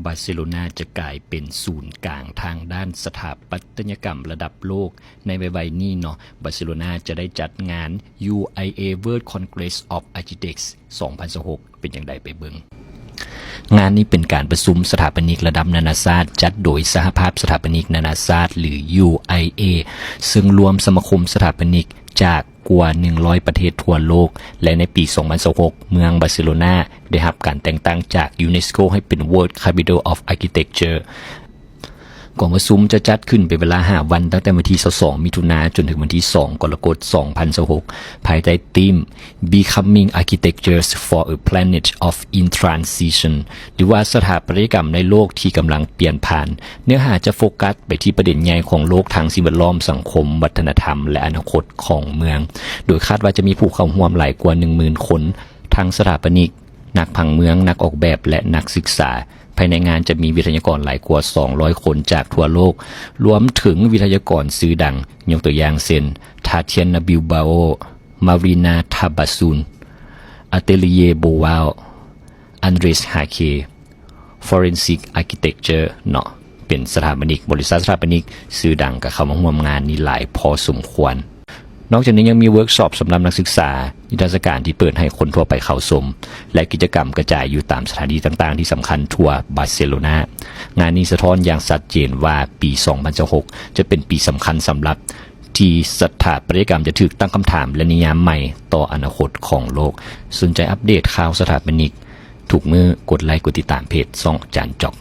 ບາເຊໂລນາຈະກາຍເປັນສູນກາງທາງດ້ານສະຖາປັດຕະຍະກຳລະດັບໂລກໃນໄວໆນີ້ເນາະ. ບາເຊໂລນາຈະໄດ້ຈັດງານ UIA World Congress of Architects ສອງພັນຊາວຫົກ ເປັນຈັ່ງໃດໄປເບິ່ງ. ງານນີ້ເປັນການປະຊຸມສະຖາປະນິກລະດັບນານາຊາດ ຈັດໂດຍສະຫະພາບສະຖາປະນິກນານາຊາດ ຫຼື UIA ເຊິ່ງລວມສະມາຄົມສະຖາປະນິກຈາກກວ່າໜຶ່ງຮ້ອຍປະເທດທົ່ວໂລກ ແລະ ໃນປີສອງພັນຊາວຫົກ ເມືອງບາເຊໂລນາໄດ້ຮັບການແຕ່ງຕັ້ງຈາກ UNESCO ໃຫ້ເປັນ World Capital of Architecture. ກອງປະຊຸມຈະຈັດຂຶ້ນເປັນເວລາຫ້າວັນ, ຕັ້ງແຕ່ວັນທີຊາວສອງ ມິຖຸນາ ຈົນເຖິງວັນທີສອງ ກໍລະກົດ ສອງພັນຊາວຫົກ ພາຍໃຕ້ທີມ Becoming Architectures for a Planet of in Transition ຫຼືວ່າສະຖາປັດຕະຍະກຳໃນໂລກທີ່ກຳລັງປ່ຽນຜ່ານ. ເນື້ອຫາຈະໂຟກັສໄປທີ່ປະເດັນໃຫຍ່ຂອງໂລກທາງສິ່ງແວດລ້ອມ, ສັງຄົມ, ວັດທະນະທຳ ແລະ ອະນາຄົດຂອງເມືອງ, ໂດຍຄາດວ່າຈະມີຜູ້ເຂົ້າຮ່ວມຫຼາຍກວ່າໜຶ່ງໝື່ນຄົນ, ທັງສະຖາປະນິກ, ນັກຜັງເມືອງ, ນັກອອກແບບ ແລະ ນັກສຶກສາ. ພາຍໃນງານຈະມີວິທະຍາກອນຫຼາຍກວ່າສອງຮ້ອຍຄົນຈາກທົ່ວໂລກ, ລວມເຖິງວິທະຍາກອນຊື່ດັງ, ຍົກຕົວຢ່າງເຊັ່ນ Tatiana Bilbao, Marina Tabasun, Atelier Boal, Andres Hake, Forensic Architecture ເນາະ, ເປັນສະຖາປະນິກ, ບໍລິສັດສະຖາປະນິກຊື່ດັງກໍເຂົ້າມາຮ່ວມງານນີ້ຫຼາຍພໍສົມຄວນ. ນອກຈາກນີ້ຍັງມີເວີກຊັອບສຳລັບນັກສຶກສາ, ນິທາສະການທີ່ເປີດໃຫ້ຄົນທົ່ວໄປເຂົ້າຊົມ ແລະ ກິດຈະກຳກະຈາຍຢູ່ຕາມສະຖານທີ່ຕ່າງໆທີ່ສຳຄັນທົ່ວບາເຊໂລນາ. ງານນີ້ສະທ້ອນຢ່າງຊັດເຈນວ່າປີສອງພັນຊາວຫົກຈະເປັນປີສຳຄັນສຳລັບທີ່ສະຖາປັດຕະຍະກຳຈະຖືກຕັ້ງຄຳຖາມ ແລະ ນິຍາມໃໝ່ຕໍ່ອະນາຄົດຂອງໂລກ. ສົນໃຈອັບເດດຂ່າວສະຖາປະນິກທຸກມື້, ກົດໄລກ໌ ກົດຕິດຕາມເພຈຊ່ອງຈານຈອກ.